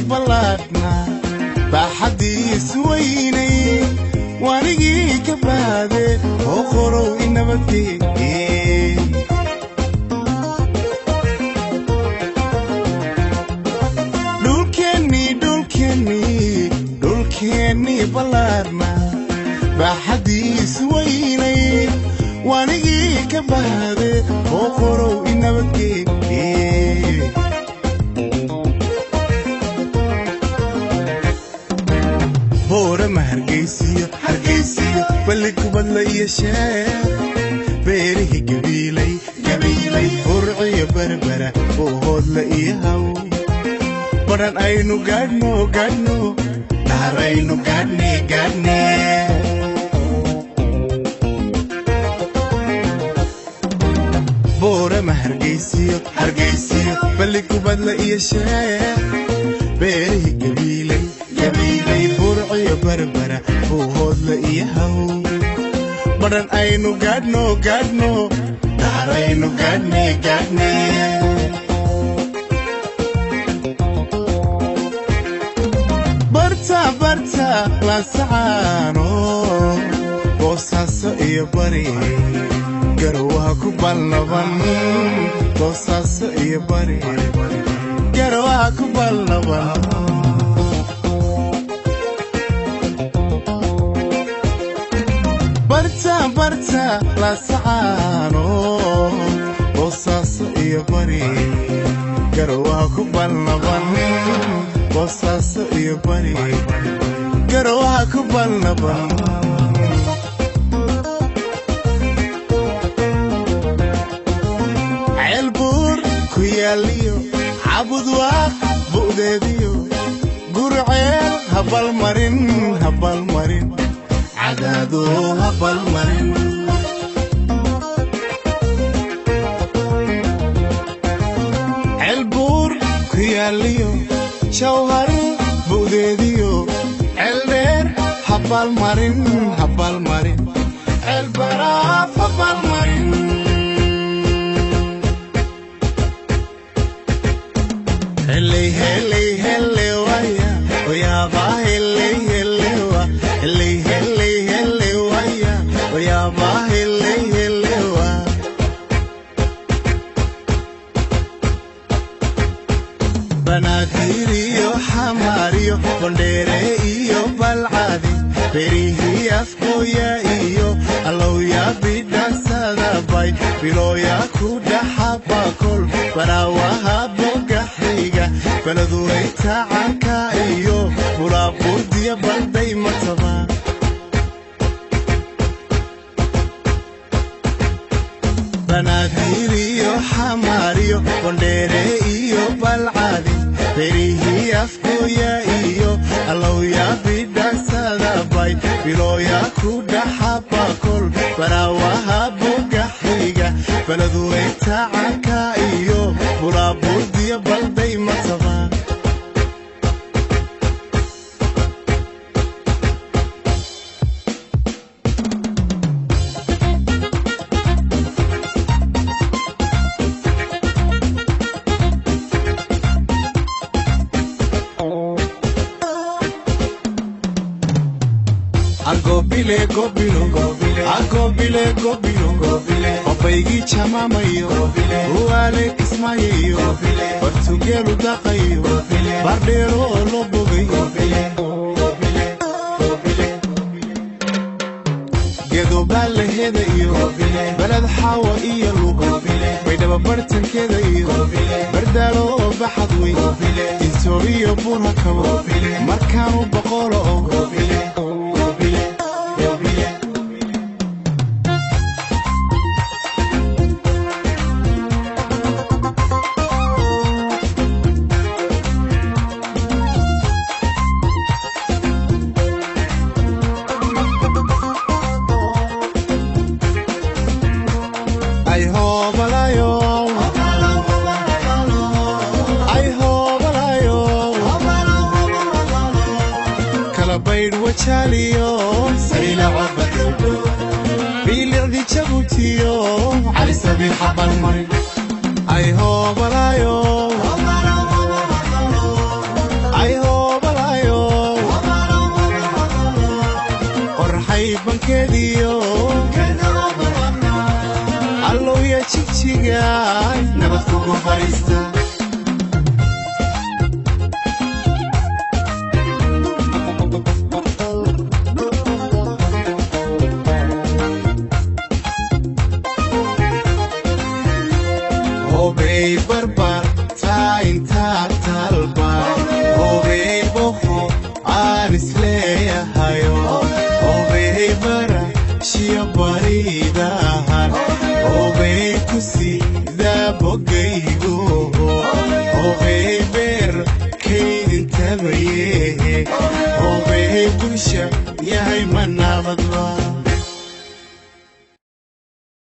Ballaadhna baaxaddiis weynay, waanigii ka baade oo qorow i nabadgeeye. Dhulkeennii, dhulkeennii, dhulkeennii ballaadhna baaxaddiis weynay, waanigii ka baade oo qorow i nabadgeeye. Boorama, Hargeysiyo, Hargeysiyo, balli kubadla iyo sheer, beerihii Gabiilay, Gabiilay, Burciyo, Berbera, Boohoodla iyo Haw, badhan aynu gaadhno, gaadhno, dhaharaynu gaadhne, gaadhne. Boorama, Hargeysiyo, Hargeysiyo, balli kubadla iyo sheer, beerihii Gabiilay, Gabiilay, Burciyo, Berbera, Buuhoodla iyo Haw, badhan aynu gaadhno, gaadhno, dhaharaynu gaadhne, gaadhne. Barta, barta Laasacaano, Boosaaso iyo Bari, Garowaha ku ballaban. Boosaaso iyo Bari, Garowaha ku ballaban. Barta, barta Laasacaano, Boosaaso iyo Bari, Garowaha ku ballaban. Boosaaso iyo Bari, Garowaha ku ballaban. Ceelbuur ku yaaliyo Cabudwaaq bu'deediyo Gurceel, habalmarin, habalmarin Cadaado, habalmarin. Ceelbuur ku yaaliyo Jawhar bu'deediyo Ceeldheer, habalmarin, habalmarin Ceelbaraaf, habalmarin. Heley, heley, hele waya, oyaba, heley, hele wa, heley, heley, hele waya, oyaba, heley, hele wa. Banaadir iyo Xamaariyo, Bondheere iyo Balcadi, berihii Afqooya iyo Allowya, bidhaansadabay bilooya ku dhaxabakol, baraawaha bogaxiga, baladuweyta canka iyo bulaaburdiya, balday mataba. Banaadir iyo Xamaariyo, Bondheere iyo Balcadi, berihii Afqooya iyo Allowya, bidhaansadabay bilooya ku dhaxabakol, baraawaha bogaxiga, baladuweyta canka iyo bulaaburdiya, balday mataba. Agobile gobilo, agobile gobilo, obaygii jamaamayo, uwaale Kismaayayo, bartugeelu daqayo, bardheero oo loo bogayo, gedobaalaheeda iyo Beled Xaawa iyo Lugo, Baydhaba bartankeeda iyo Bardaalo oo baxad weyn, Insooriyo Buurha Kabo, markaanu boqolo oo. Ay hoobalayo, ay hoobalayo, kala baydh Wajaaliyo, bilicdi Jabuutiyo, Cali Sabiixa balmarin. Ay hoobalayo, ay iyo Allowya jigjigaay nabad kugu barista. Hobey barbar taa intaa talba, hobey boqo aan isleeyahayo, hobey bara shiyo bariidahan, hobey ku sidaa bogaygo, hobey beer kaydintabaye, hobey bulsha yahay ma nabadba.